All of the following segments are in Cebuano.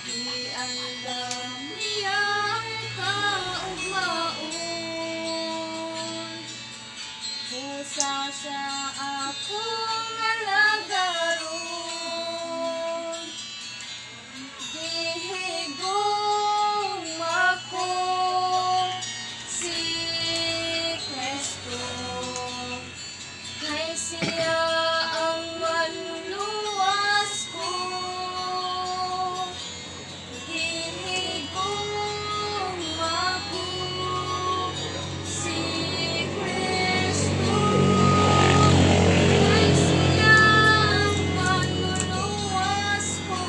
Giandam niya ang kaugmaon. Busa siya akong alagaron. Gihigugma ko si Kristo, kay siya ang manluluwas ko. Gihigugma ko si Kristo, kay siya ang manluluwas ko.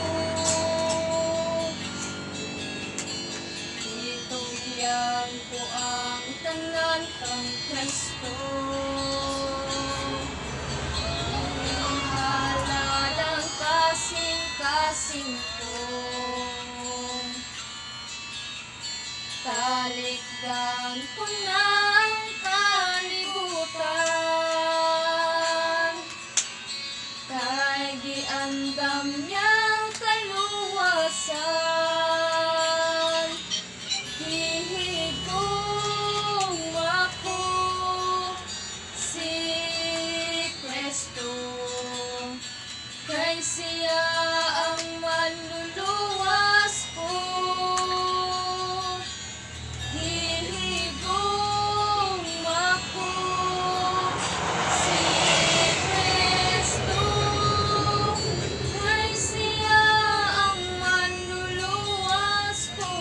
Gitugyan ko ang tanan kang Kristo. Ihalad ang kasing-kasing ko. Talikdan ko na ang kalibutan, kay giandam niyang kaluwasan. Gihigugma ko si Kristo, kay siya ang manluluwas ko. Gihigugma ko si Kristo, kay siya ang manluluwas ko.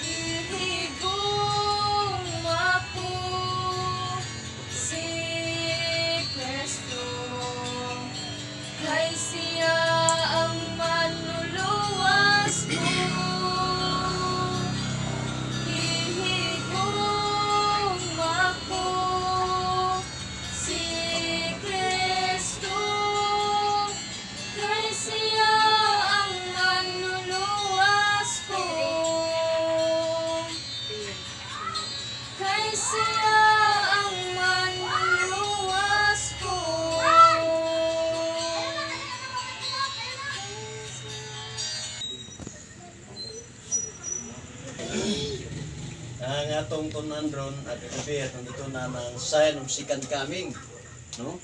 Gihigugma ko si Kristo, kay siya ang manluluwas ko. Gihigugma ko si Kristo, kay siya ang manluluwas ko. Kay siya ang manluluwas ko. Ang atong tunan ron at gabi atong dito na ng sign of second coming, no?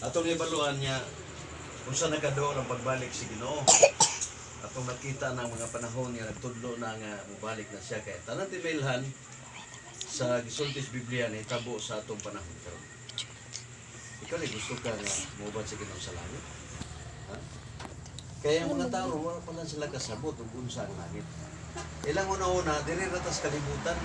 Atong ibaluan niya unsa nakadool ang pagbalik si Ginoo. Atong nakita ng mga panahon nga nagtudlo na nga mobalik na siya, kay tanan timailhan sa gisulti sa Biblia na hitabo sa atong panahon karon. Ikaw ni gusto ka nga moubad sa Ginoo sa langit? Ha? Kaya ang mga tao, wala pa lang sila kasabot ug unsa ang langit. Ilang una-una, diri ra tas kalibutan.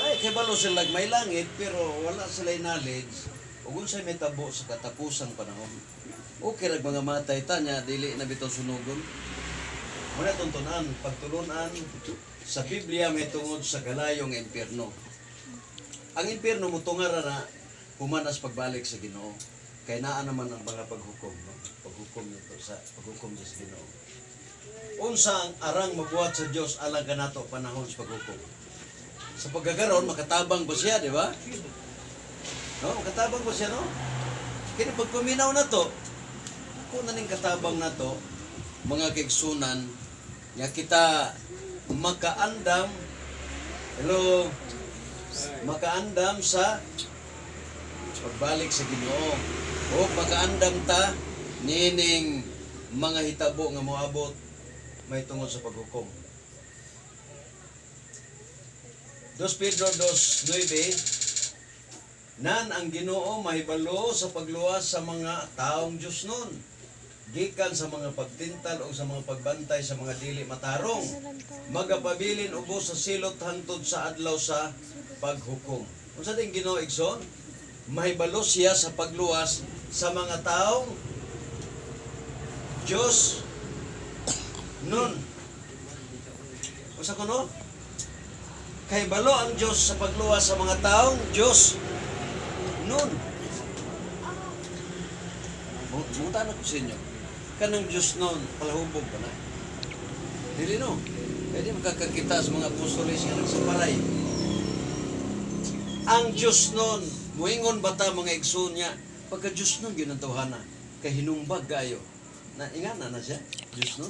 Ay, kay balo sila may langit, pero wala sila knowledge ug unsay may tabo sa katapusang panahon. Okay rag mga matay tanya, dili na bitaw sunugon. Muna tuntunan, pagtulunan sa Biblia may tungod sa galayong impyerno. Ang impyerno mutungara na humanas pagbalik sa Ginoo. Kay naa naman ang mga paghukom, no? Paghukom nito sa paghukom sa Ginoo. Unsa ang arang mabuhat sa Dios alang kanato panahon sa paghukom? Sa pagkagaron makatabang ba siya, di ba? No, makatabang ba siya, no? Kini pagpaminaw na to, ako na ning katabang na to, mga kaigsunan, nga kita makaandam, hello, makaandam sa pagbalik sa Ginoo. O makaandam ta niining mga hitabo nga moabot may tungod sa paghukom. 2 Pedro 2:9, nan ang Ginoo mahibalo sa pagluwas sa mga taong Diyos nun, gikan sa mga pagtintal o sa mga pagbantay sa mga dili matarong, magapabilin ubos sa silot hangtod sa adlaw sa paghukom. Unsa din Ginoo, igsoon? Mahibalo siya sa pagluwas sa mga taong Diyos nun. Unsa kuno? Kay balo ang Diyos sa pagluwas sa mga taong Diyos nun. Munta na ko sa inyo. Kanang Diyos nun, palahubog pa na. Dili no. Pwede makakakita sa mga apostoles nga nagsaparay. Ang Diyos nun, Muingon bata, mga igsoon, niya pagka Diyos nun gyud ang tawhana kay hinumbag kayo. Na ingana na siya, Diyos nun.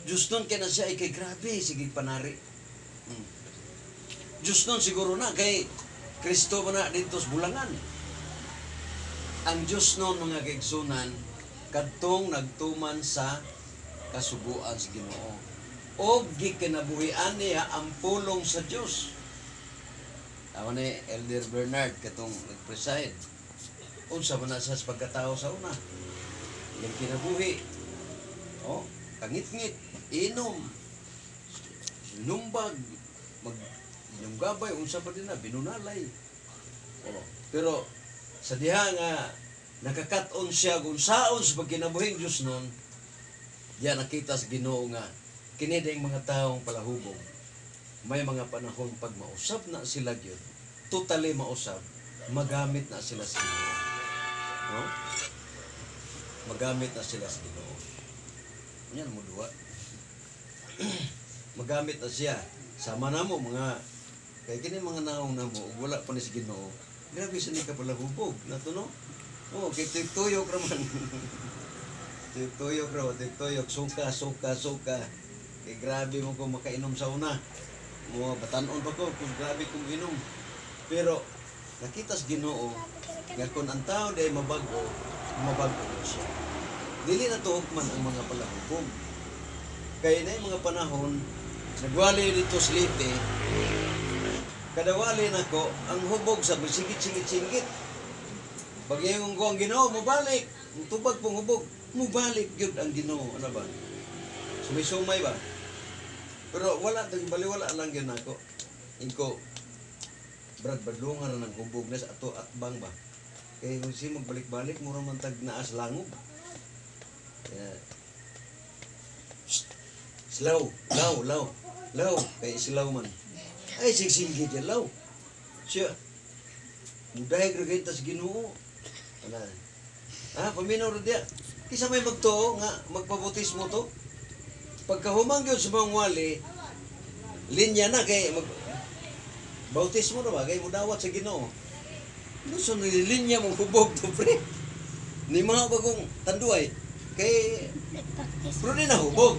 Diyos nun kay na siya ay kay grabe sige panari. Diyos nun siguro na kay Kristo man na dito sa bulangan. Ang Diyos nun, mga kaigsunan, kadtong nagtuman sa kasuguan sa Ginoo o gikinabuhian niya ang pulong sa Dios. Tama ni Elder Bernard katong nag-preside. Unsa man na sa pagkatao sa una? Iyang kinabuhi. Oh, kangit-ngit, inom, sinumbag, mag gabay, unsa pa din na, binunalay. Oh, pero sa diha nga nakakat-on siya kung saon sa pagkinabuhing Diyos nun, diya nakita sa Ginoo nga kini dayng mga taong palahubog, may mga panahon pag mausab na sila gyud, totally mausab, magamit na sila sa Ginoo, no? Magamit na sila sa Ginoo. Yan mo duwa, magamit na siya. Sama na mo mga kay kini mga naong namo ug wala pa ni sa Ginoo, grabe sa ni ka palahubog nato, no? Oh, kay tuyok ra man, tuyok ra, tuyok, suka, suka, suka. Kay grabe mo kung makainom sa una mo, batanon pa ko kung grabe kong inom. Pero nakita sa Ginoo nga kung ang tao day mabago, mabago na siya. Dili na tuhok man ang mga palahubog kay na mga panahon nagwali dito sa Leyte. Kadawali nako ang hubog sa singit, singit, singit. Pag ko ang Ginoo mobalik ang tubag pong hubog, mobalik gyud ang Ginoo. Ano ba, sumay-sumay ba? Pero wala baliwala lang gyud nako. Inko, Brad, badlungan na ng hubog na sa ato atbang ba. Kay kung si magbalik-balik, mura man tag naas langog. Kaya, shh, slow, law, law, law, kay slow man. Ay, sigsinggi dyan, law. Siya, mudahig ra kayo tas Ginoo. Wala. Ah, paminaw ra diya. Kisa may magtuo nga magpabutismo to. Pagkahumang gyud sa mga wali, linya na kay mag bautismo na ba kay mudawat sa Ginoo. No, so nilinya mong hubog to, pre. Ni mga bagong tanduay kay pero di na hubog.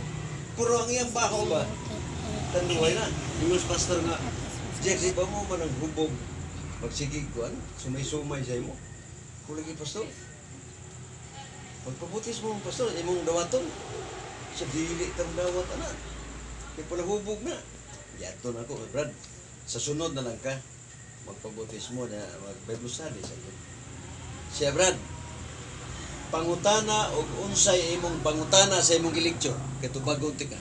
Pero ang iyang baho ba, tanduay na. Ingos pastor nga, "Jeff, di ba mo man ang hubog magsigig kuan, sumay-sumay sa imo?" Kulagi, pastor. Pagpabutis mo, pastor, imong dawaton. Sa dili kang dawat ana. Kay pala hubog na. Yato na ako, Brad. Sa sunod na lang ka magpabutis mo na mag Bible study sa ko. Siya, Brad, pangutana og unsay imong pangutana sa imong gilecture kay tubagon ti ka.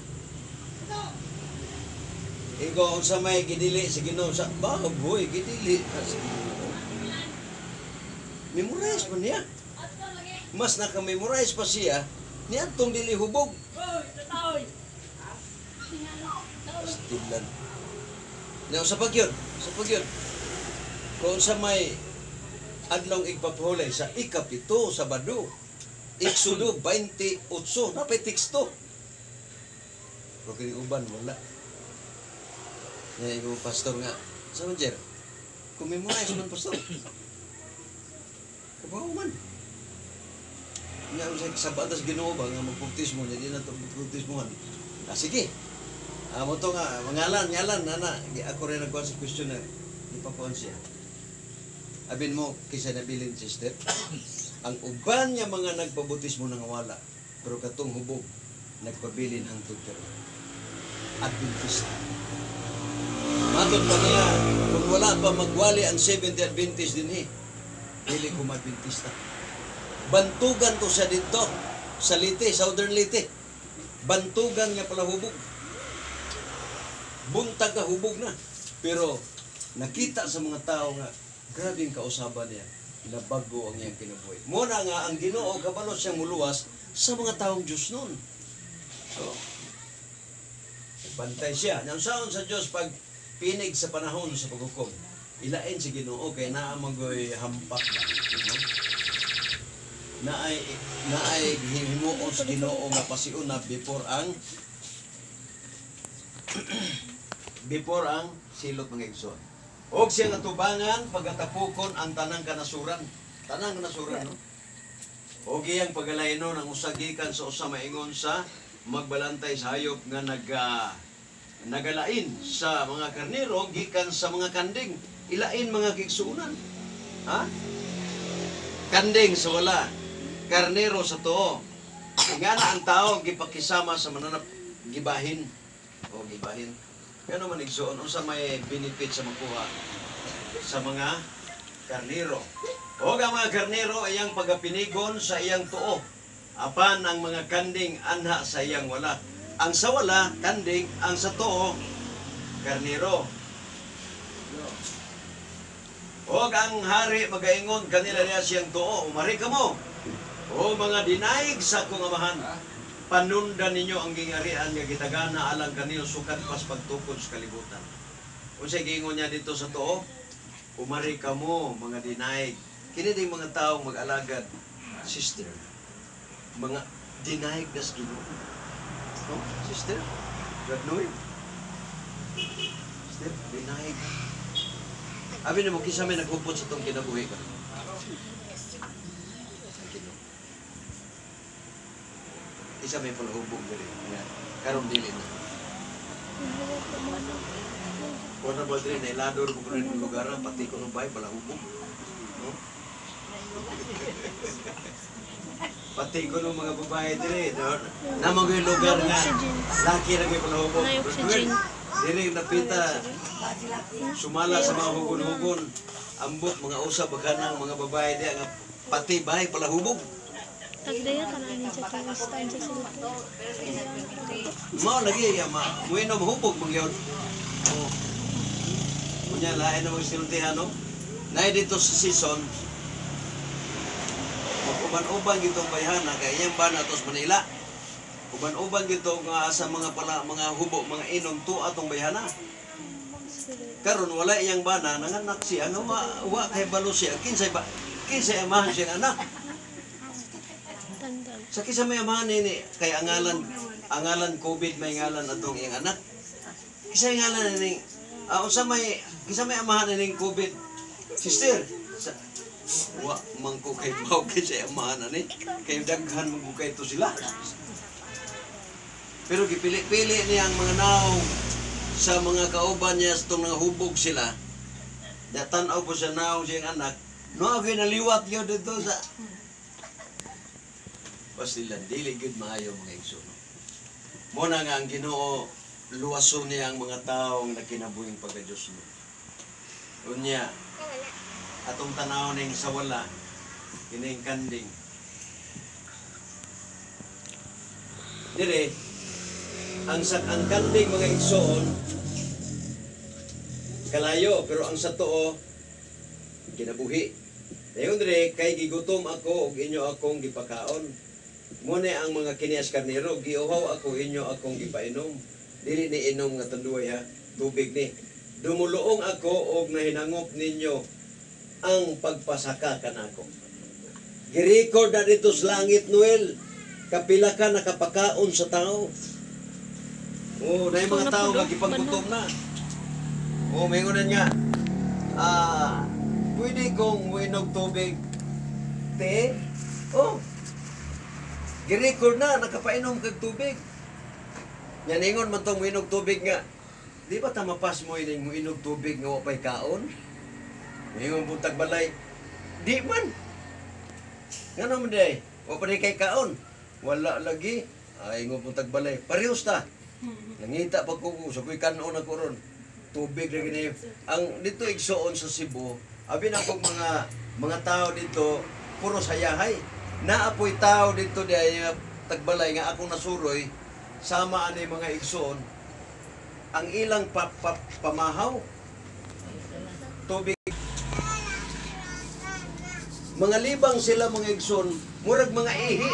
Ikaw, unsa may gidili sa Ginoo sa baboy gidili ka sa Ginoo. Memorize man niya. Mas naka-memorize pa siya niadtong dili hubog. Pastilan. Now, sa pagyud, sa pagyud. Kung sa may adlong igpapahulay sa 7, Sabado, Exodo 28, napay teksto. Pero kini uban, wala. Nga ikaw, pastor nga, sa man, Jer, kung memorize man, pastor, kabaw man. Nga, sa batas Ginoo ba, nga magbautismo, niya, di na ito magbautismohan. Ah, sige. Ah, mo to nga, mangalan, ngalan, nana, ako rin nagkuhan sa questionnaire. Di pa kuhan siya. Abin mo, kaysa nabilin, sister, ang uban niya mga nagpabutismo nang wala, pero katong hubog, nagpabilin hangtod karon. Adventista. Matod pa niya, kung wala pa magwali ang Seventh Adventist din eh, dili ko Adventista. Bantugan to siya dito, sa Leyte, Southern Leyte. Bantugan nga pala hubog. Buntag ka hubog na. Pero nakita sa mga tao nga, grabe ang kausaban niya. Nabago ang iyang kinabuhi. Muna nga, ang Ginoo kabalo siyang muluwas sa mga taong Diyos nun. So, bantay siya. Nang saon sa Diyos pag pinig sa panahon sa paghukom, ilain si Ginoo kay naa magoy hampak ba, no? Naay himuon sa Ginoo nga pasiuna before ang silot, mga igsoon. Og siyang atubangan pagatapukon ang tanang kanasuran. Tanang kanasuran, no? Og iyang pagalainon ang usa gikan sa usa maingon sa magbalantay sa hayop nga nagalain sa mga karnero gikan sa mga kanding. Ilain, mga kaigsuonan. Ha? Kanding sa wala, karnero sa tuo. Nga na ang tao gipakisama sa mananap, gibahin. O gibahin. Kano man, igsuon, unsa may benefit sa makuha sa mga karnero? O ang mga karnero iyang pagapinigon sa iyang tuo. Apan ang mga kanding anha sa iyang wala. Ang sa wala, kanding, ang sa tuo, karnero. Og ang hari magaingon kanila niya siyang tuo, "Umari kamo. O mga dinaig sa akong amahan, panundan ninyo ang gingarian nga gitagana alang kanino sukad pas pagtukod sa kalibutan." Unsay giingon niya dito sa tuo? "Umari kamo, mga dinaig." Kini ding mga taong mag-alagad, sister. Mga dinaig das Ginoo. No? Sister? God know. Sister, dinaig. Abi nimo, kinsa may naghupot sa atong kinabuhi ka? Ang Ginoo. Kinsa may palahubog diri? Nga karon dili na. Wala ba diri na ilado mo kuno ng lugar, pati kuno bay palahubog. No? Pati kuno mga babae diri, no? Namo gyud lugar nga laki ra gyud palahubog. May oxygen. Diri napita sumala sa mga hugon-hugon. Ambot mga usab kanang mga babae diya nga pati bahay palahubog. Tagdaya ka na sa tuwing stand sa cellphone. Mao lagi ya ma, bueno mahubog man gyud. Oh. Unya lain na magsiltihan, no? Nay dito sa season mag-uban-uban gitong bayhana kay iyang bana tos Manila. Uban-uban gito nga sa mga pala mga hubo, mga inom to atong bayhana. Karon wala iyang bana, nanganak siya nga wa kay balo siya kinsay amahan siyang anak. Tandang. Sa kinsa may amahan nini kay angalan COVID, may ngalan atong iyang anak. Kinsa may ngalan ini? Unsa may kinsa may amahan ining COVID? Sister, sa, wa man ko kay baw kay sa amahan ani kay daghan man ko kay to sila. Pero gipili-pili niya ang mga naong sa mga kauban niya sa itong nangahubog sila. Ya tan-aw po siya naong siyang anak. No, ako naliwat yun dito sa Basilan, dili gyud maayo, mga igsoon. Mo na nga ang Ginoo luwason niya ang mga taong nakinabuhing pagka-Diyos, no. Unya, atong tanaw ning sa wala, kining kanding. Dire, ang kanding, mga igsoon, kalayo, pero ang sa tuo, kinabuhi. Dayon dire, "Kay gigutom ako ug inyo akong gipakaon. Muna ang mga kinias karnero, giuhaw ako, inyo akong gipainom." Dili ni inom nga tanduay ha, tubig ni. "Dumuluong ako og nahinangop ninyo ang pagpasaka kanako." Girecord na dito sa langit, Noel. Kapila ka nakapakaon sa tao. Oh, na mga tao nga gipanggutom na. Oh, may na nga. "Pwede kong muinog tubig, te?" Oh. Girecord na nakapainom kag tubig. Yan ingon man tong muinog tubig nga, "Di ba tamapas mo ining muinog tubig nga wa pay kaon?" Ingon buntag balay, "Di man. Ngano man day? Wa pa kay kaon." "Wala lagi." Ay, ingon buntag balay, "Parehos ta. Nangita pa ko sa kuy kanon ako ron. Tubig ra gini." Ang dito, igsuon, sa Cebu, abi na kog mga tao dito puro sayahay. Naapoy tao dito di ay tagbalay nga akong nasuroy sama ani, mga igsuon, ang ilang pamahaw tubig. Mga libang sila, mga igsoon, murag mga ihi,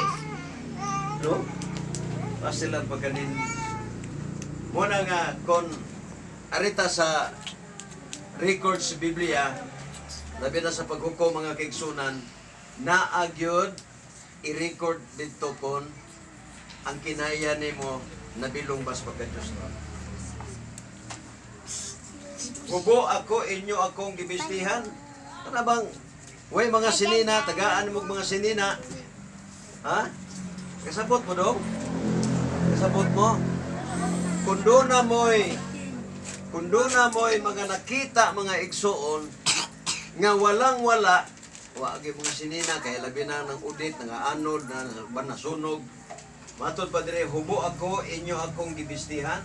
no? Sila pagkanin muna nga kon arita sa records sa Biblia, labi na sa paghukom, mga kaigsunan, naagyod i-record dito kon ang kinaya nimo nabilong bas pagka-Diyos, no? Hubo ako, inyo akong gibistihan. Kana bang way mga sinina, tagaan mo mga sinina. Ha? Kasabot mo dong? Kasabot mo? Kung doon na mo'y mga nakita, mga igsuon, nga walang wala, wa gyud mga sinina, kay labi na ng udit, nga anod, na ba nasunog. Matod pa dire, hubo ako, inyo akong gibistihan.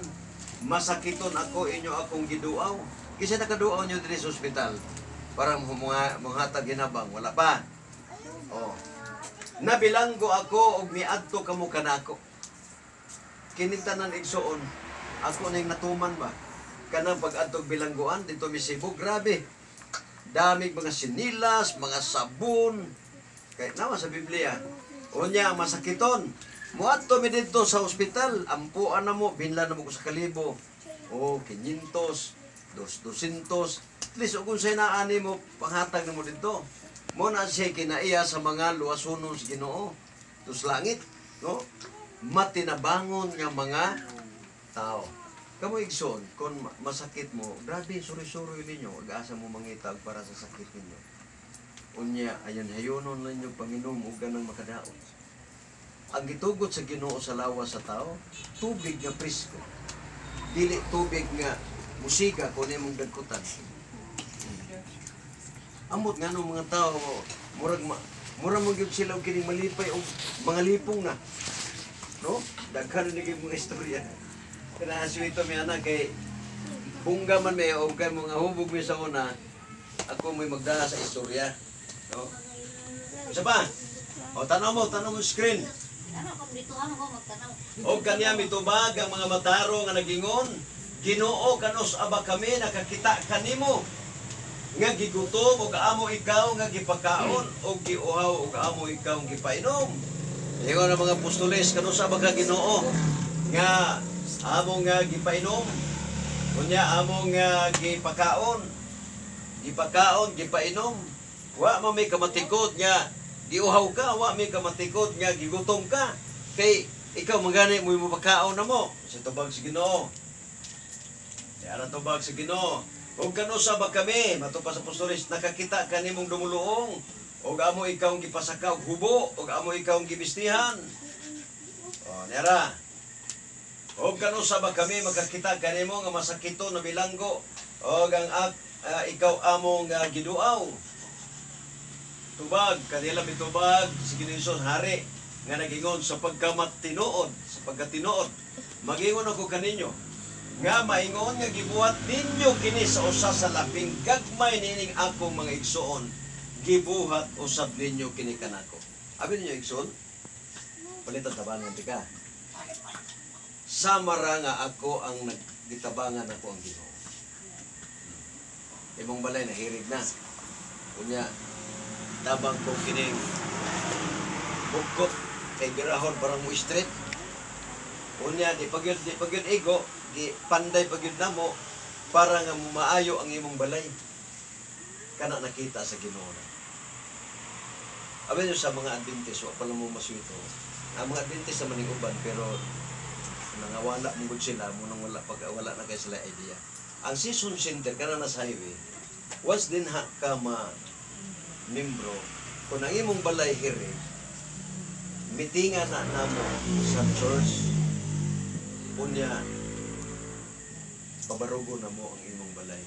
Masakiton ako, inyo akong giduaw. Kasi nakaduaw nyo dire sa ospital. Parang mga manghatag ginabang, wala pa. Oh. Nabilanggo ako og miadto kamo kanako. Kining tanan igsuon, ako ning natuman ba? Kanang pag-adtog bilangguan dito mi Cebu, grabe. Damig mga sinilas, mga sabon. Kay nawa sa Biblia. Unya masakiton. Muadto mi didto sa ospital, ampuan na mo, binlan na mo ko sa kalibo. O, 500, 200. At least kung sa naani mo, panghatag na mo dito. Mo na siya kinaiya sa mga luwasonon sa Ginoo. Tus langit, no? Matinabangon nga mga tao. Kamo igsoon, kung masakit mo, grabe, suri-suri ninyo, ag-asa mo mangitag para sa sakit ninyo. Unya, ayan, hayonon ninyo panginom og ganang makadaot. Ang gitugot sa Ginoo sa lawas sa tao, tubig nga presko. Dili tubig nga musika kung imong dagkutan. Amot nga nung mga tao, murag ma, murag man gyud sila og kining malipay og mga lipong na. No? Daghan na gyud mga istorya. Kana ito mi anak kay bungga man may og kay mga hubog mi sa una, ako may magdala sa istorya. No? Isa pa? O tanaw mo screen. Ano kung dito ano ko magtanaw. O kanya mitubag ang mga mataro nga nagingon, Ginoo kanus aba kami nakakita kanimo nga gigutom og amo ikaw nga gipakaon og giuhaw og amo ikaw nga gipainom. Ingon ang mga apostoles, kanus aba ka Ginoo nga amo nga gipainom, unya amo nga gipakaon, gipakaon, gipainom. Wa man may kamatikod nga giuhaw ka, wa may kamatikod nga gigutom ka. Kay ikaw magani mo mapakaon na mo. Sa tubag sa Ginoo. Yara tubag sa Ginoo. Og kanusa ba kami, matupa sa apostoles, nakakita kanimong dumuluong, og amo ikaw ang gipasaka og hubo, og amo ikaw ang gibistihan. O, nera. Og kanusa ba kami makakita kanimo nga masakito na bilanggo, og ang ikaw among giduaw. Tubag, kanila mitubag si Ginoo Hesus hari nga nagingon sa pagkamatinuod, sa pagkatinuod. Magingon ako kaninyo nga maingon nga gibuhat ninyo kini sa usa sa labing gagmay nining akong mga igsoon, gibuhat usab ninyo kini kanako. Abi ninyo igsoon, palitan tabangan tika. Samara nga ako ang naggitabangan ako ang Ginoo. Imong balay nahirig na. Unya tabang ko kining bukot kay birahon parang mo street. Unya di pagyud igo, di panday pagyud namo para nga maayo ang imong balay. Kana nakita sa Ginoo na. Abi nyo sa mga Adventist, wa pa lang mo maswito. Ang mga Adventist naman ning uban pero nangawala mo gud sila, mo nang wala pag wala na kay sila idea. Ang season center kana na sa highway, once din ha ka ma membro, kung ang imong balay hirig, mitinga na namo sa church. Unya, pabarugo na mo ang imong balay.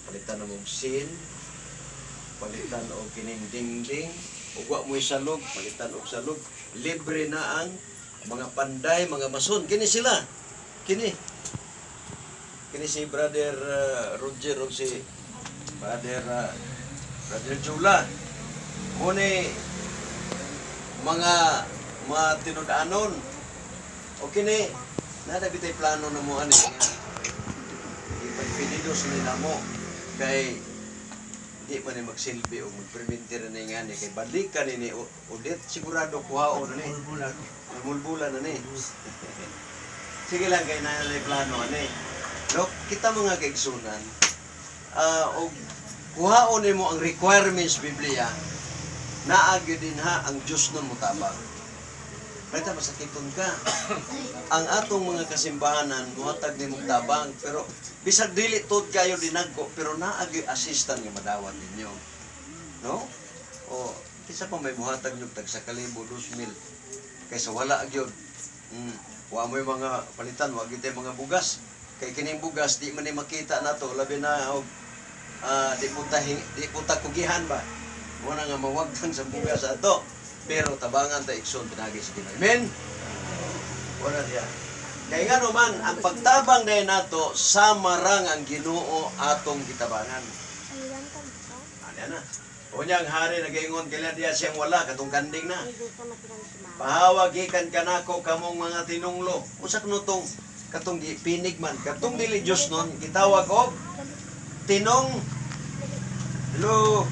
Palitan na mong sin, palitan og kining dingding, ug wa mo'y salog, palitan og salog. Libre na ang mga panday, mga mason. Kini sila. Kini. Kini si Brother Roger o si Brother Jula. Kuni mga matinud-anon. O kini, nada bitay plano na mo ani nga ipagpinidos nila mo kay di pa ni magsilbi o magperminti na ni nga ni kay balikan ni ni ulit sigurado kuhaon na ni mulbulan na ni. Sige lang kay naa plano ani no kita mga kaigsunan, og kuhaon nimo ang requirements Biblia, naa gyud din ha ang Dios nun motabang. Kahit masakiton ka. Ang atong mga kasimbahanan, muhatag ni mong tabang, pero bisag dili tuod kayo dinagko, pero naagi assistant nga madawat ninyo. No? O, kisa pa may muhatag nyo tag sa kalibo, 2,000. Kaysa wala gyud. Wa mo'y mga palitan, wa gyud mga bugas. Kay kining bugas di man ni makita nato, labi na og di punta kugihan ba. Mo na nga mawagtang sa bugas ato. Pero tabangan ta igsoon pinagi sa Ginoo. Amen. Wala diya. Kay ngano man ang pagtabang dahil nato sama rang ang Ginoo atong gitabangan. Ayuan ka ba? Ano na? Unya ang hari nagaingon kila diya siyang wala katong kanding na. Pahawag gikan kanako kamong mga tinunglo. Usa kuno tong katong gipinig man, katong dili Dios nun gitawag og tinong lo.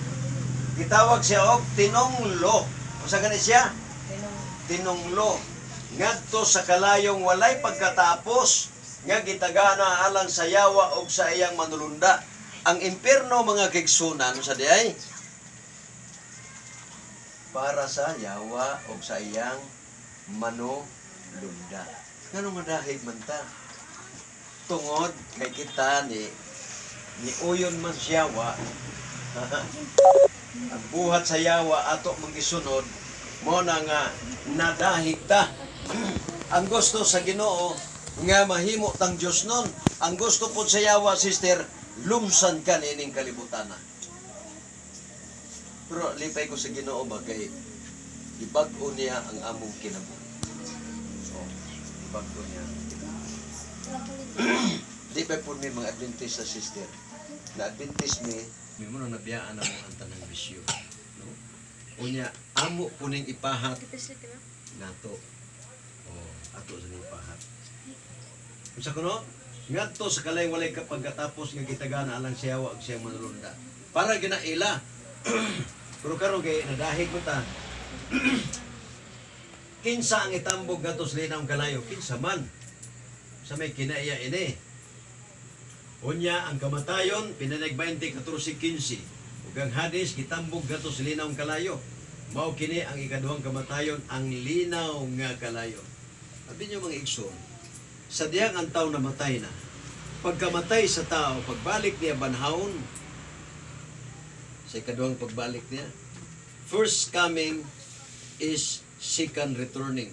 Gitawag siya og tinonglo. Usa gani siya? Tinonglo. Ngadto sa kalayong walay pagkatapos nga gitagana alang sa yawa og sa iyang manulunda. Ang impierno mga kigsunan sa diay para sa yawa og sa iyang manulunda. Ngano madahig man ta? Tungod kay kita ni uyon man siya wa. Ang buhat sa yawa ato manggisunod mo na nga nadahig ta. Ang gusto sa Ginoo nga mahimo tang Dios nun. Ang gusto po sa yawa, sister, lumsan ka nining kalibutan na. Pero lipay ko sa Ginoo ba kay ibag-o niya ang among kinabuhi. So, ibag-o niya. Di pa po mi mga Adventista, sister. Na Adventist mi, mi mo na nabiyaan na mo ang tanang bisyo. No? Unya, amo po ning ipahat nato. Oh, ato sa ning ipahat. Unsa kuno? Ngadto sa kalay walay kapagkatapos nga gitagana alang siya wa siyang manulunda. Para ginaila. Pero karon kay nadahig mo ta. Kinsa ang itambog ngadto sa linawng kalayo? Kinsa man? Sa may kinaiya ini. Unya ang kamatayon pinaneg 20:14-15. Ug ang Hades gitambog ngadto sa linawng kalayo. Mao kini ang ikaduhang kamatayon, ang linaw nga kalayo. Abi niyo mga igsoon, sa diyang ang tao namatay na, pagkamatay sa tao, pagbalik niya banhaon, sa ikaduhang pagbalik niya, first coming is second returning.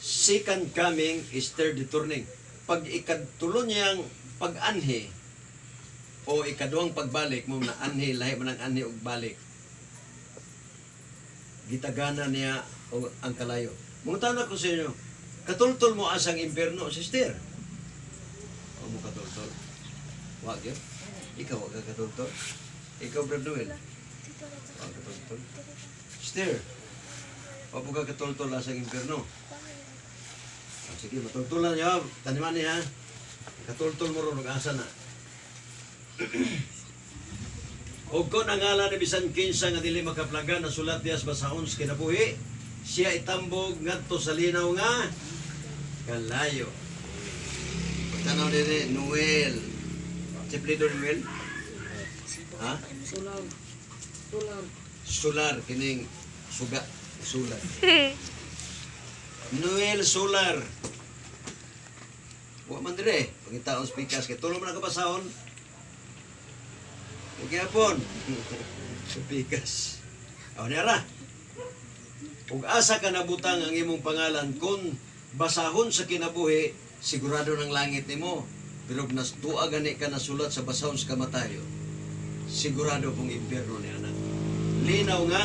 Second coming is third returning. Pag ikatulo niyang pag-anhi, o ikaduhang pagbalik mo na anhi, lahi man ang anhi og balik, gitagana niya og ang kalayo. Mangutana ko sa inyo, katultol mo asang impyerno, sister? O mo katultol? Wag yun? Ikaw wag ka katultol? Ikaw, Brad Noel? Wag katultol? Sister, wag mo ka katultol asang impyerno? Ah, sige, matultulan niyo. Taniman niya. Katultol mo ron, asa na. Og kon ang ngalan ni bisan kinsa nga dili makaplagan na sulat diya sa basahon sa kinabuhi, siya itambog ngadto sa linaw nga kalayo. Pagtanaw diri, Noel. Si Plido Noel? Ha? Solar. Solar. Solar kining suga, solar. Noel Solar. Wa man dire, pangitaon speakers kay tulo man ang kabasahon. Okay hapon. Pikas. Aw niara. Ug asa ka nabutang ang imong pangalan kung basahon sa kinabuhi, sigurado ng langit nimo. Pero nas tuwa gani ka nasulat sa basahon sa kamatayo, sigurado pong impyerno ni anak. Linaw nga.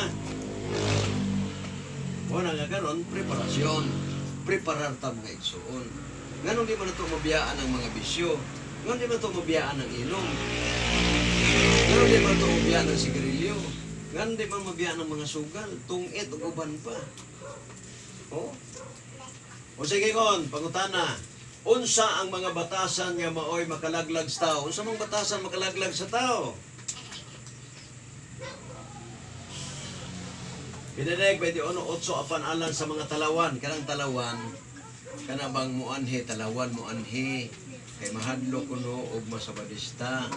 Wala nga karon preparasyon. Preparar ta mga igsuon. Nganong di man nato mabiyaan ang mga bisyo? Nganong di man nato mabiyaan ang inom? Nganong di man nato mabiyaan ang sigarilyo? Nganong di man mabiyaan ang mga sugal, tungit ug uban pa? Oh. O sige kon, pangutana. Unsa ang mga batasan nga maoy makalaglag sa tao? Unsa mang batasan makalaglag sa tao? Pinaneg 21:8 apan alang sa mga talawan, kanang talawan, kana bang muanhi, talawan muanhi, kay mahadlok kuno og masabadista.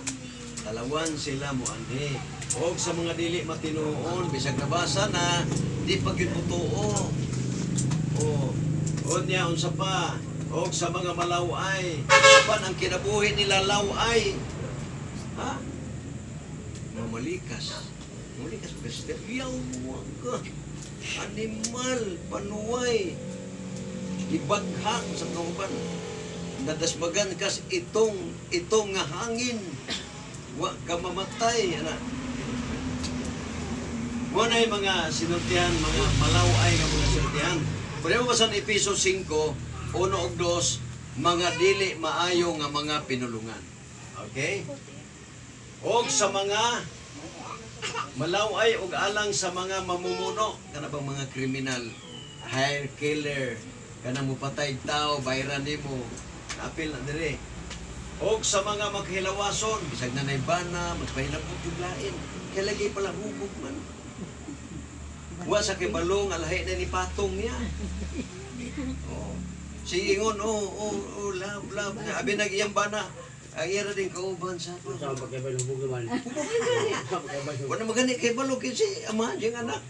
Talawan sila muanhi. Og sa mga dili matinuon, bisag nabasa na, di pa gyud motuo. Oh, unya unsa pa? Og sa mga malaway, apan ang kinabuhi nila laway. Ha? Mamalikas. Mamalikas ba sister? Yawa ka. Animal, panuway. Ibaghak sa kauban. Nadasmagan kas itong itong nga hangin. Wa ka mamatay ana. Mo na yung mga sinultihan, mga malaway nga mga sinultihan. Pwede mo ba sa Episo 5, 1 ug 2, mga dili maayo nga mga pinulungan. Okay? Og sa mga malaway og alang sa mga mamumuno, kana bang mga kriminal, hire killer, kana mopatay tao, bayran nimo, apil na dire. Og sa mga maghilawason, bisag nanay bana, magpahilabot yung lain, kay lagi pala hubog man. Wa sa kay balong alahi na ni patong niya. Oh. Si ingon, oh, oh, oh, love, love. Abi nag-iyang bana. Ang iya ra din kauban sa ato. Sa pagkabay ng hubog naman. Sa pagkabay Wala magani kay balong kasi amahan siyang anak.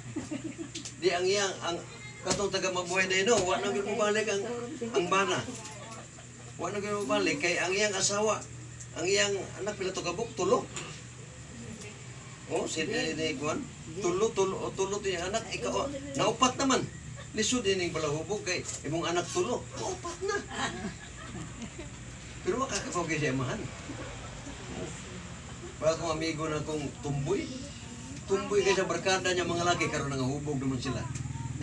Di ang iyang ang katong taga mabuhay na no, wa na gyud mobalik ang bana. Wa na gyud mobalik kay ang iyang asawa, ang iyang anak pila to kabuk tulo. Oh, si ni Juan, tulo tulo oh, tulo to iyang anak ikaw oh, naupat naman. Lisod din ning balahubog kay imong anak tulo, naupat na. Pero wa kakapaw kay siya amahan. Wala akong amigo na kong tumboy. Tumboy kay sa barkada niya mga laki karon nangahubog naman sila.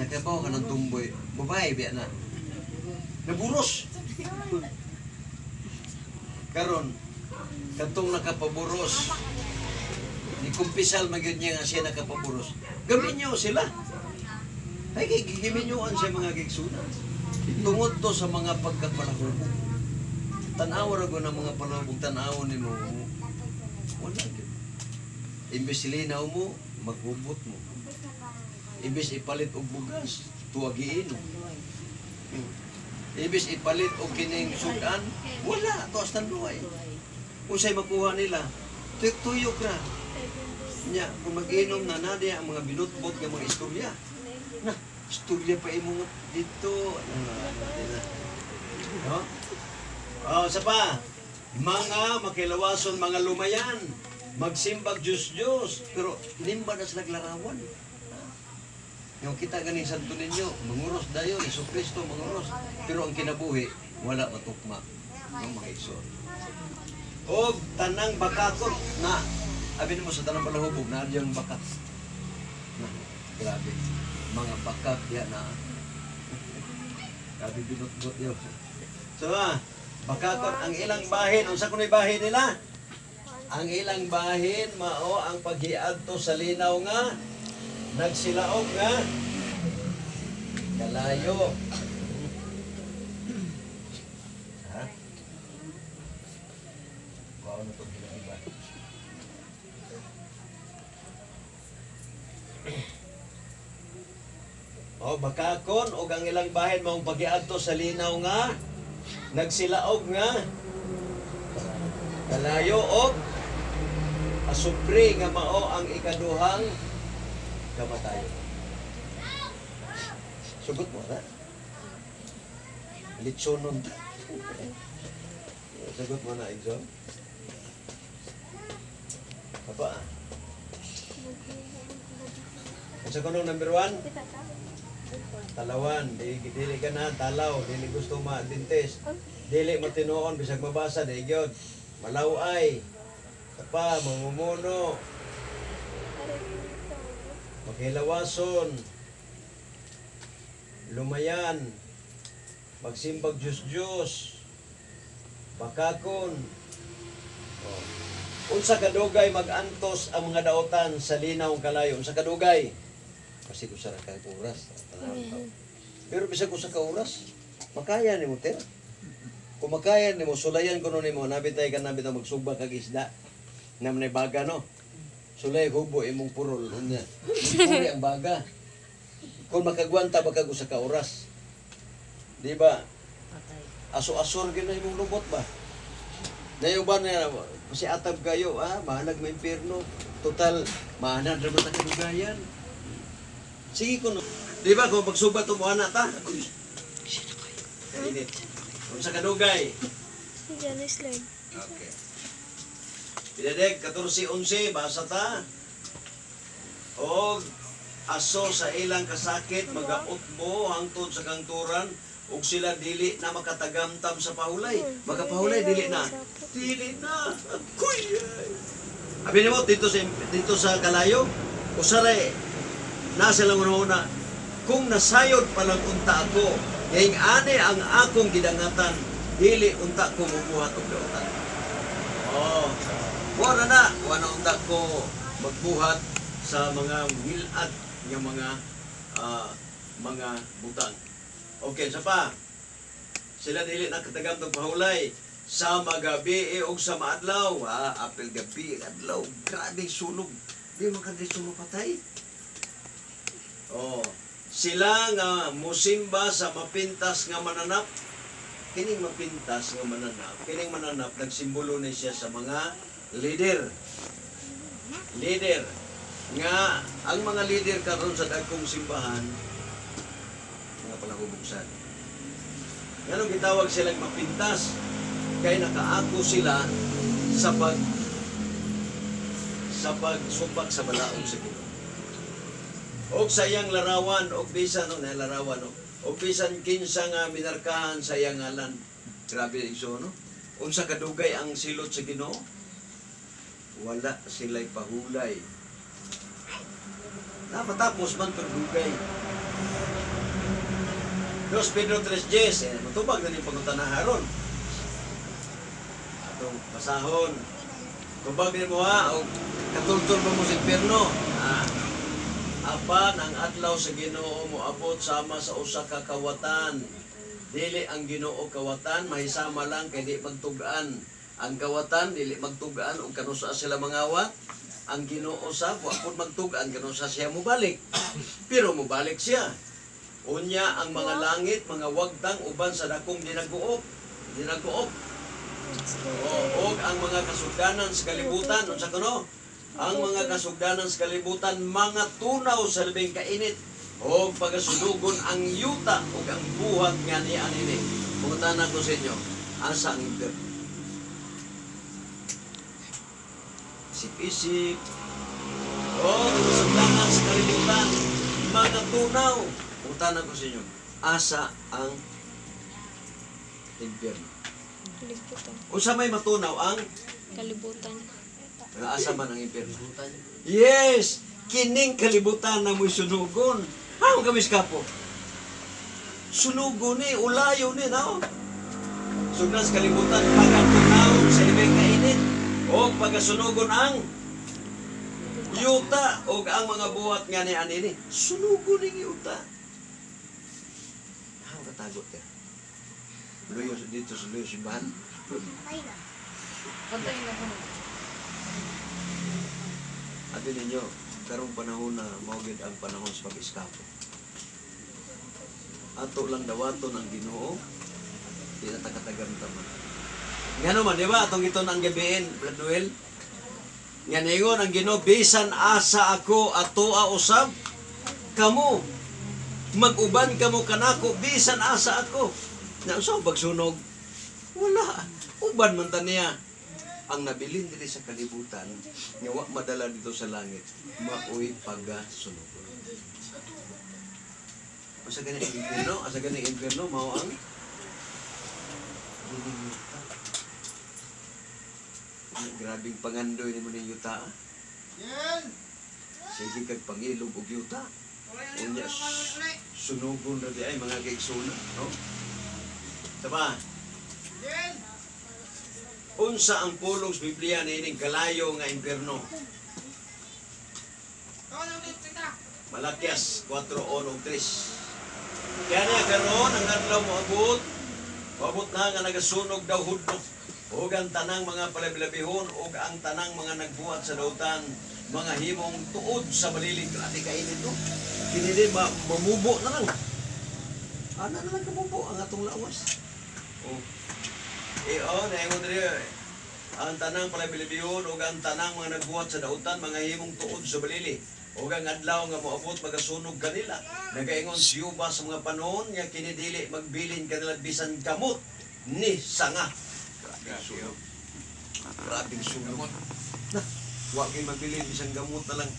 Nakapaw ka ng tumboy. Babae biya na. Naburos. Karon katong nakapaburos. Ni kumpisal magyud niya nga siya nakapaburos. Gaminyo sila. Ay kay giminyuan siya mga gigsuna. Tungod to sa mga pagkapalahubog. Tan-aw ra gud ang mga palahubog tan-awon nimo. Wala gyud. Imbes linaw mo, maghubot mo. Imbes ipalit og bugas, tuwagiin mo. Imbes ipalit og kining sudan, wala, tuas tanduay. Unsay makuha nila? Tuyok ra. Nya, kung mag-inom na na ang mga binutbot nga mga istorya. Na, istorya pa imo nga dito. Ano, ano, no? Oh, sa pa, mga makilawason, mga lumayan, magsimbag Diyos Diyos, pero nimba na sila larawan. Yung kita ganing Santo Niño, manguros dayon, Iso Kristo manguros, pero ang kinabuhi, wala matukma. No, mga igsoon. Og tanang bakakot na, abi mo sa tanang palahubog, na yung bakak. Na, grabe. Mga bakak diya na. Grabe binutbot yun. So, bakakot ang ilang bahin. Unsa kuno'y bahin nila? Ang ilang bahin mao ang paghiadto sa linaw nga nagsilaog nga kalayo. Ha? Wow na itong ginaiba. O, bakakon og ang ilang bahin maong paghiadto sa linaw nga nagsilaog nga kalayo og asupre nga mao ang ikaduhang kamatayon. Sugot mo na. Litsonon ta. Sagot mo na, Igso. Apa? Unsa kuno number 1? Talawan, di dili ka na talaw, dili gusto ma-Adventist. Dili matinuon bisag mabasa di gyud. Malaway. Kapa mamumuno, makilawason, lumayan, magsimbag Diyos Diyos, bakakon. Oh. Unsa kadugay magantos ang mga daotan sa linaw kalayo? Unsa kadugay? Kasi usa ra ka oras. Pero bisag usa ka oras, makaya nimo ter. Kung makaya nimo sulayan kuno nimo, nabitay ka nabit ang magsugba kag isda. Na may baga no. Sulay hubo imong purol unya. Puri ang baga. Kung makagwanta ba kag usa ka oras. Di ba? Aso-asor gyud na imong lubot ba? Nayo ba na si atab kayo, ah, bahalag may impierno. Total, maanad ra ba ta kadugayan? Sige kuno. Di ba kung pagsubat mo ana ta? Kainit. Unsa kadugay? Si Janice Lord. Okay. Pinadeg 14:11 basa ta. Og aso sa ilang kasakit magautbo hangtod sa kangturan ug sila dili na makatagamtam sa pahulay. Makapahulay dili na. Dili na. Kuy. Abi nimo dito sa kalayo usaray na silang una kung nasayod pa lang unta ako ngayong ani ang akong gidangatan dili unta ko mubuhat og dautan. Oh. Wala na, wala unta ko magbuhat sa mga milad nga mga mga butang. Okay, sa pa. Sila dili na katagamtong pahulay sa magabi og sa maadlaw. Ah, apel gabi adlaw, grabe sunog. Di man ka dito mapatay. Oh, sila nga musimba sa mapintas nga mananap. Kining mapintas nga mananap, kining mananap nagsimbolo ni siya sa mga leader. Leader nga ang mga leader karon sa dagkong simbahan mga palahubugsan. Nganong gitawag silang mapintas? Kay nakaako sila sa pagsubak sa balaod sa Ginoo. Og sa iyang larawan, og bisan no, na larawan no. Og bisan kinsa nga minarkahan sa iyang ngalan. Grabe iso no. Unsa kadugay ang silot sa Ginoo? Wala sila'y pahulay. Napatapos man pero dugay. 2 Pedro 3:10, eh, matubag na ni pangutana haron. Atong basahon. Tubag ni mo ha, og katultol ba mo sa impyerno? Ah. Apan ang adlaw sa Ginoo moabot sama sa usa ka kawatan. Dili ang Ginoo kawatan, mahisama lang kay di magtug-an. Ang kawatan dili magtug-an og kanusa sila mangawat. Ang Ginoo sa wa pud magtug-an kanusa siya mobalik. Pero mobalik siya. Unya ang mga langit, mga wagtang uban sa dakong dinaguop. Dinaguop. O, og ang mga kasugdanan sa kalibutan, unsa kuno? Ang mga kasugdanan sa kalibutan mga tunaw sa labing kainit og pagasunugon ang yuta ug ang buhat nga niya nini. Pangutana ko sa inyo, asa ang impyerno? Isip-isip. O, kasugdanan sa kalibutan, mga tunaw. Pangutana ko sa inyo, asa ang impyerno? Kalibutan. Unsa may matunaw ang Kalibutan. Asa man ang impyerno? Yes! Kining kalibutan na mo'y sunugon. Hao kami skapo. Sunugon ni, ulayo ni, nao. Sugnas kalibutan, pagatunaw sa ibig kainit. O pagasunugon ang yuta o ang mga buhat nga ni anini. Sunugon ni yuta. Hao katagot ka. Luyo dito sa luyo simbahan. Pantay na ko. Abi ninyo, karong panahon na mao gyud ang panahon sa pag-eskapo. Ato lang dawaton ang Ginoo, di na ta katagamtaman. Ngano man, di ba? Atong iton ang gabiin, Brad Noel. Nga ningon ang Ginoo, bisan asa ako atoa usab kamo. Mag-uban kamo kanako, bisan asa ako. Na unsa pagsunog? Wala. Uban man ta niya. Ang nabilin diri sa kalibutan nga wa madala dito sa langit, maoy pagasunog. Asa gani ang impierno? Asa gani ang impierno? Mao ang dining yuta. Grabing pangandoy nimo ning yuta. Sige kag pangilog og yuta. Unya sunugon ra di ay mga kaigsuna, no? Saba? Unsa ang pulong sa Biblia niining kalayo nga impierno? Malakias 4:1-3. Kaya niya karon ang adlaw moabot, moabot na nga nagasunog daw hudno. Ug ang tanang mga palabilabihon ug ang tanang mga nagbuhat sa dautan, mga himong tuod sa balilig. Grabe kainit no. Kini din mamubo na lang. Ana na lang kamubo ang atong lawas. Oh. Eh, oh, naingon diri. Ang tanang palabilabihon ug ang tanang mga nagbuhat sa dautan, mga himong tuod sa balili. Ug ang adlaw nga moabot magasunog kanila. Nagaingon si Yuba sa mga panahon nga kini dili magbilin kanila bisan kamot ni sanga. Grabing sunog. Grabing sunog. Na, wa kay mabilin bisan gamot na lang.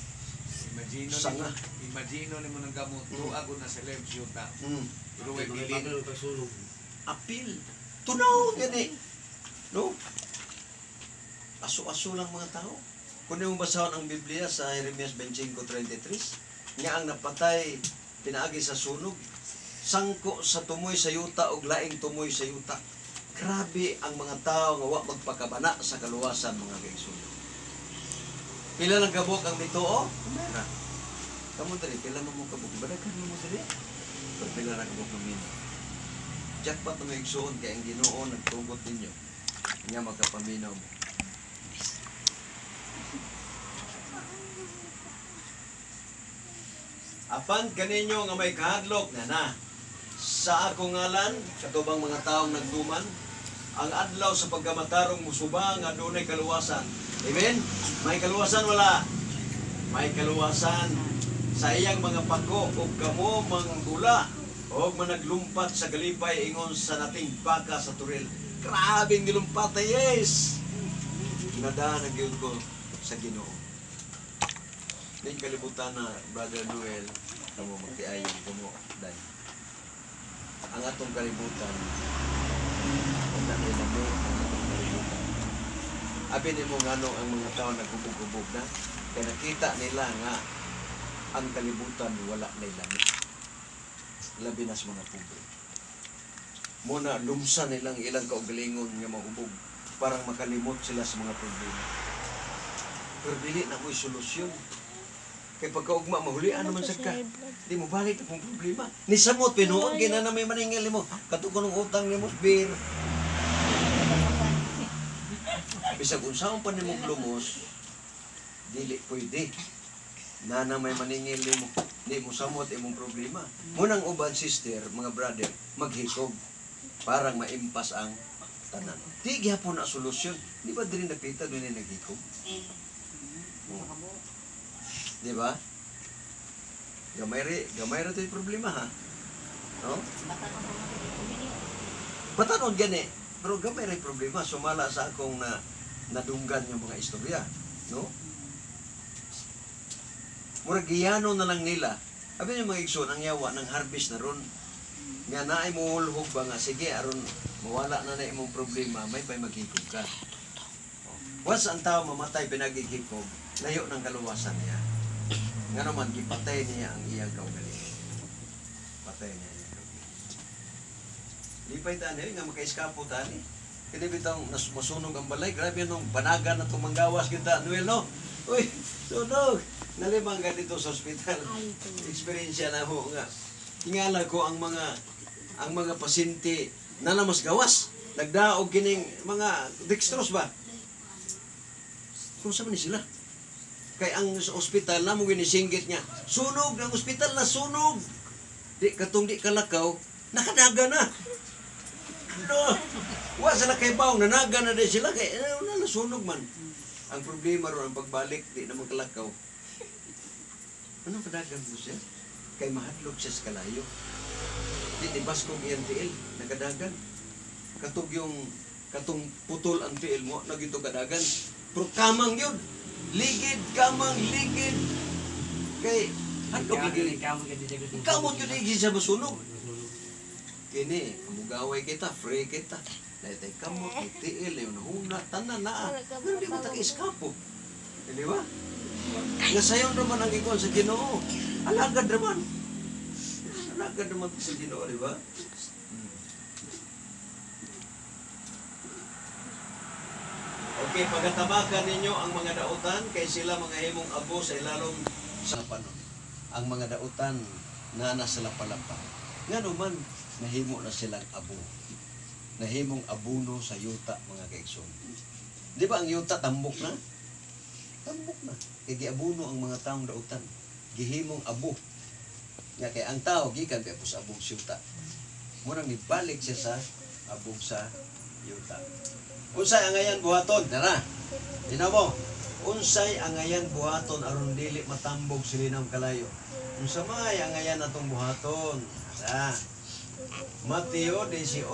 Imagino Sanga. nimo, imagino nimo ng gamot, tuwa ko na celeb yuta. Pero way bilin. Mga pagsunog. Apil. Tunaw gani. No? Aso-aso lang mga tao. Kung mo basahon ang Biblia sa Jeremias 25:33, nga ang napatay pinaagi sa sunog, sangko sa tumoy sa yuta og laing tumoy sa yuta. Grabe ang mga tao nga wa magpakabana sa kaluwasan, mga kaigsuonan. Pila lang kabuk ang mituo? Kumera. Kamo diri, pila man mo kabuk? Badaghan mo mo diri. Pero pila ra kabuk ng mina. Jackpot na may igsuon kay ang Ginoo nagtugot ninyo nga makapaminaw mo. Apan kaninyo nga may kahadlok na na sa akong ngalan sa tubang mga taong nagduman ang adlaw sa pagkamatarong musuba nga dunay kaluwasan. Amen? May kaluwasan wala? May kaluwasan sa iyang mga pako ug kamo manggula og managlumpat sa galipay ingon sa nating baka sa turil. Grabeng gilumpat na yes! Nadaan ang gyud ko sa Ginoo. Ning kalibutan na, Brother Noel, kamo magtiayon kamo day. Ang atong kalibutan, wala na lami ang atong kalibutan. Abi nimo ngano ang mga tao naghubog-hubog na kay nakita nila nga ang kalibutan wala na lami. Labi na sa mga pobre. Muna lumsa nilang ilang kaugalingon nga mahubog parang makalimot sila sa mga problema. Pero dili na mo'y solusyon. Kay pagkaugma, mahulian naman sad ka. Di mo balik na kung problema. Ni samot, pinuon, kay na may maningil mo. Katuko ng utang ni mo, bir. Bisag unsaon pa nimo lumos, dili pwede. Nana may maningil nimo. Di mo samot imong problema. Munang uban sister, mga brother, maghikog parang maimpas ang tanan. Di gyapon na solusyon. Di ba diri nakita doon na naghikog? Oh. Di ba? Gamay ri, gamay ra to'y problema ha. No? Batanon gani. Pero gamay ra problema sumala sa akong na nadunggan yung mga istorya, no? Murag giyano na lang nila. Abi yung mga igsoon, ang yawa ng harvest na ron. Nga naay mo hulhog ba nga sige aron mawala na na imong problema, may pay maghikog ka. Once ang tao mamatay pinagighikog, layo ng kaluwasan niya. Nga naman gipatay niya ang iyang kaugalingon. Patay niya ang iyang kaugalingon. Lipay tani nga makaiskapo tani. Kini bitang masunog ang balay, grabe nung panaga na itong manggawas kita, Noel, no? Uy, sunog! Nalimang ka dito sa ospital. Eksperyensya na ho nga. Tingala ko ang mga pasyente na mas gawas. Nagdaog kining mga dextrose ba? Kung sa man ni sila? Kay ang sa ospital na mo ginisinggit niya, sunog ang ospital na sunog. Di katong di kalakaw, nakadaga na. No. Wa sila kay baw, nanaga na din sila kay na nasunog man. Ang problema ron ang pagbalik di na magkalakaw. Ano kadagan mo siya? Kay mahadlok siya sa kalayo. Di di baskog iyang tiil, nakadagan. Katog yung katong putol ang tiil mo, nagito kadagan. Pero kamang yun. Ligid, kamang, ligid. Kay hadlok lagi. Kamot ka di siya gusto. Kamot yun di siya masunog. Masunog. Kini, mugaway kita, free kita. Dahil tayo kamot, may tiil, yung nahuna, tanan na. Pero di mo taka-eskapo. Di ba? Nga sayon naman ang ikaw sa Ginoo. Alagad naman. Alagad naman sa Ginoo, di ba? Okay, pagatabakan ninyo ang mga dautan kay sila mga himong abo sa ilalom sa panon. Ang mga dautan na nasa lapalapa. Nga naman, nahimo na silang abo. Nahimong abuno sa yuta, mga kaigsoon. Di ba ang yuta tambok na? Tambok na. Kay giabuno ang mga taong dautan. Gihimong abo. Nga kay ang tao gikan kay sa abog sa yuta. Murang nibalik siya sa abog sa yuta. Unsa ang ngayon buhaton? Tara. Tinaw mo. Unsay angayan buhaton aron dili matambog sa linawong kalayo? Unsa may angayan atong buhaton? Sa Mateo 18:8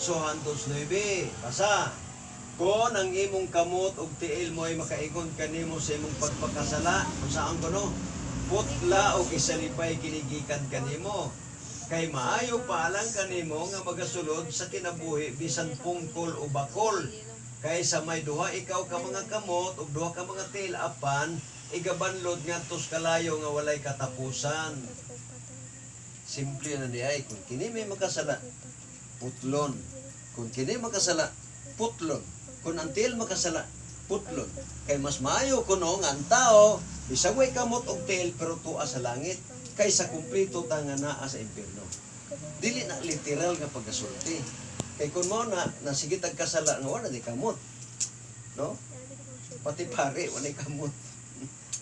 hangtod 9. Basa. Kon ang imong kamot ug tiil mo ay makaingon kanimo sa imong pagpakasala, unsaon kuno? Putla og isalipay kini gikan kanimo. Kay maayo pa alang kanimo nga magasulod sa kinabuhi bisan pungkol o bakol kaysa may duha ikaw ka mga kamot ug duha ka mga tiil apan igabanlod ngadto sa kalayo nga walay katapusan. Simple na di ay, kung kini may makasala, putlon. Kung kini makasala, putlon. Kung ang tiil makasala, putlon. Kay mas maayo kuno nga ang tao bisag way kamot og tiil pero tua sa langit kaysa kumpleto ta nga naa sa impierno. Dili na literal nga pagkasulti. Kay kung mao na nasige tag kasala nga wala di kamot. No? Pati pare wala kamot.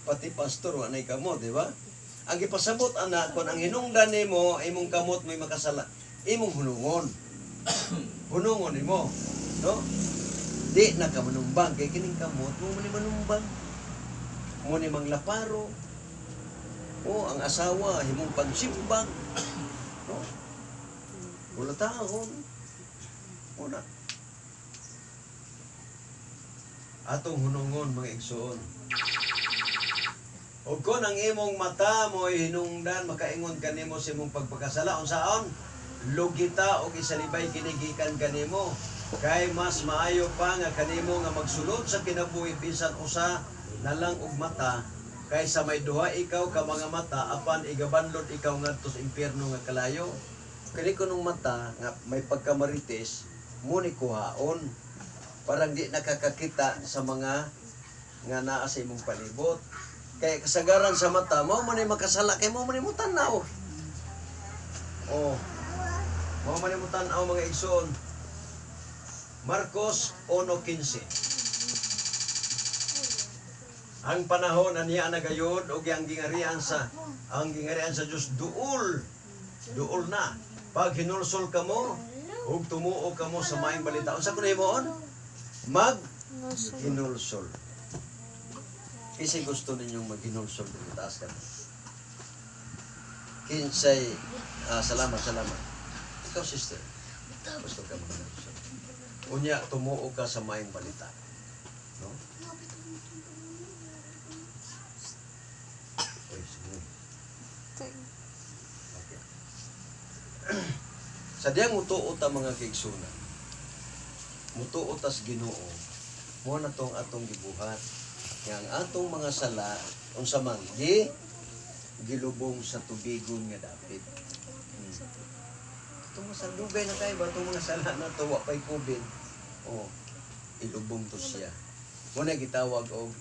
Pati pastor wala kamot, di ba? Ang gipasabot ana kon ang hinungdan nimo imong kamot may makasala, imong hunungon. Hunungon nimo, no? Di na ka manumbang kay kining kamot mo man ni manumbang. Mo ni manglaparo. O ang asawa himong pansimbang. No? Wala taon. Una. Atong hunungon mga igsoon. O kung ang imong mata mo hinungdan makaingon kanimo sa imong pagpakasala, unsaon? Lugita og isalibay kini gikan kanimo. Kay mas maayo pa nga kanimo nga magsulod sa kinabuhi bisan usa na lang og mata kaysa may duha ikaw ka mga mata apan igabanlod ikaw ngadto sa impyerno nga kalayo. Kani kunong mata nga may pagkamarites mo ni kuhaon. Parang di nakakakita sa mga nga naa sa imong palibot. Kay kasagaran sa mata, mao man ni makasala kay mao man ni mo tan-aw. Oh. Mao man ni mo tan-aw mga igsoon. Marcos 1:15. Ang panahon aniya na gayud og ang gingarian sa Dios duol. Duol na. Pag hinulsol kamo ug tumuo kamo sa maayong balita. Unsa kuno himuon? Mag hinulsol. Kinsay gusto ninyong maghinulsol dito taas ka? Kinsay salamat, salamat. Ikaw sister, gusto ka maghinulsol. Unya tumuo ka sa maayong balita. No? Uy, sige. Okay. Sa diyang mutuo ta mga kaigsunan, mutuo ta sa Ginoo, mo na tong atong gibuhat. Nga ang atong mga sala unsa man gi gilubong sa tubigon nga dapit. Itong mga sala, dugay na kayo ba itong mga sala na to, wa pa'y COVID. Oh, ilubong to siya. Mo na gitawag og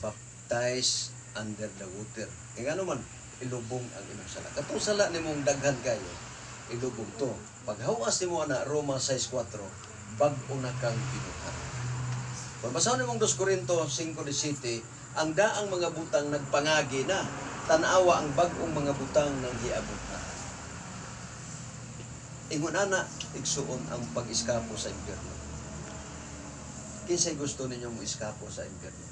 baptize under the water. Kaya nga naman, ilubong ang imong sala. Katong sala nimong daghan kayo, ilubong to. Paghawas nimo ana Roma 6:4, bag-o na kang binuhat. Kung basahon nimong 2 Corinto 5:17, ang daang mga butang nagpangagi na, tan-awa ang bag-ong mga butang nang giabot na. Ingon ana, igsuon ang pag-iskapo sa impyerno. Kinsay gusto ninyo mo iskapo sa impyerno?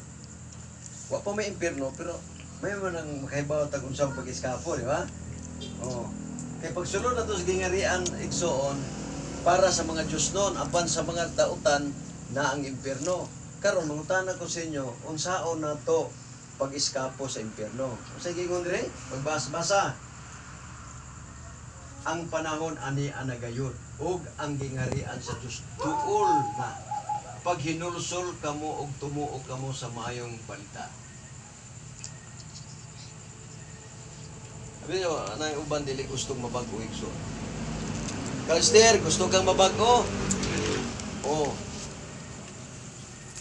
Wa pa may impyerno, pero may man ang makahibaw tag unsang pag-iskapo, di ba? Oo. Kay pagsulod na to sa gingarian igsuon, para sa mga Diyos noon, apan sa mga dautan na ang impyerno. Karon mangutana ko sa inyo, unsaon na to pag-iskapo sa impyerno? Unsay giingon dire? Pagbasa-basa. Ang panahon ani anagayod ug ang gingarian sa Dios duol na. Pag hinulsol kamo ug tumuo kamo sa maayong balita. Sabi niyo, anay uban dili gustong mabago igsoon. Kalster, gusto kang mabago? Oo.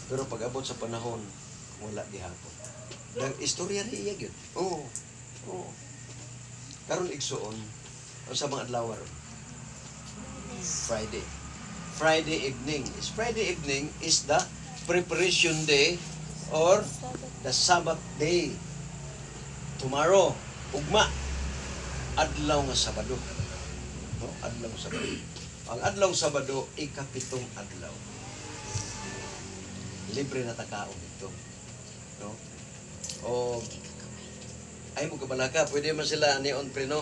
Pero pag abot sa panahon, wala gihapon. Dang istorya ri iya gyud. Oo. Oo. Karon igsuon sa mga adlaw ron. Friday. Friday evening. Is Friday evening is the preparation day or the Sabbath day. Tomorrow, ugma, adlaw nga Sabado. No? Adlaw Sabado. Ang adlaw Sabado, ikapitong adlaw. Libre na takaon ito. No? O ay mo kabalaka, pwede man sila ni on pre, no?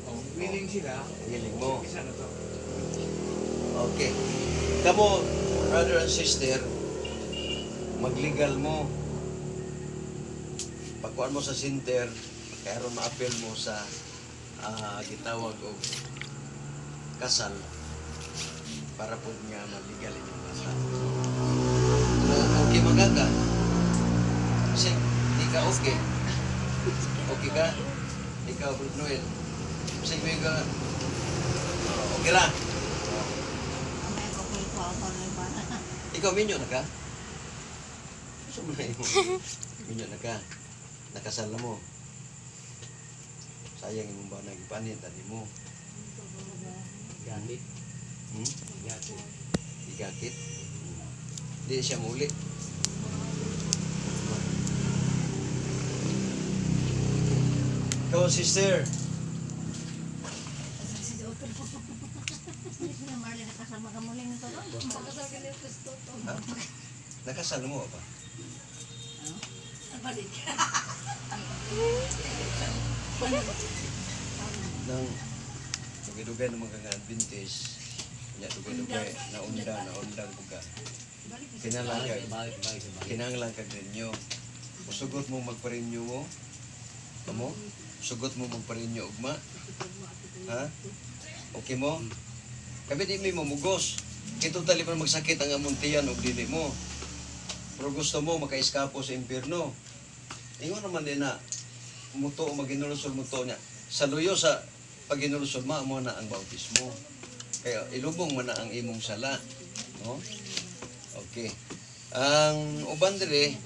Oh, willing sila. Willing mo. Isa na to. Okay. Kamo, brother and sister, magligal mo. Pagkuan mo sa center, kaya ron ma-appeal mo sa gitawag og kasal para po nga maligal inyong bata. Pero okay man ka ka? Kasi di ka okay. Okay ka? Ikaw, Brod Noel. Kasi may ka, oh, okay ra. May ko ko ako ni ba. Ikaw, minyo na ka? Gusto mo na imo. Minyo na ka. Nakasal na mo. Sayang imong ba nagpanit ani mo. Gamit. Hmm? Gamit. Igakit. Di siya muli. Ikaw, sister. Hindi na Marlene nakasama ka muli nito doon. Ha? Nakasal mo ba? Balik. Nang dugay-dugay ng mga Adventist, nya dugay-dugay naunda naundang ko ka. Kinahanglan ka, Balik, balik, balik. kinahanglan kag renew. Usugot mo magpa-renew mo. Kamo? Sugot mo magpa-renew ugma. Ha? Okay mo? Kami di mi mamugos. Kito tali man magsakit ang among tiyan og dili mo. Pero gusto mo makaiskapo sa impyerno. Ingon naman din na muto o maginulusol muto niya. Sa luyo sa pagginulusol ma mo na ang bautismo. Kaya ilubong mo na ang imong sala. No? Okay. Ang uban diri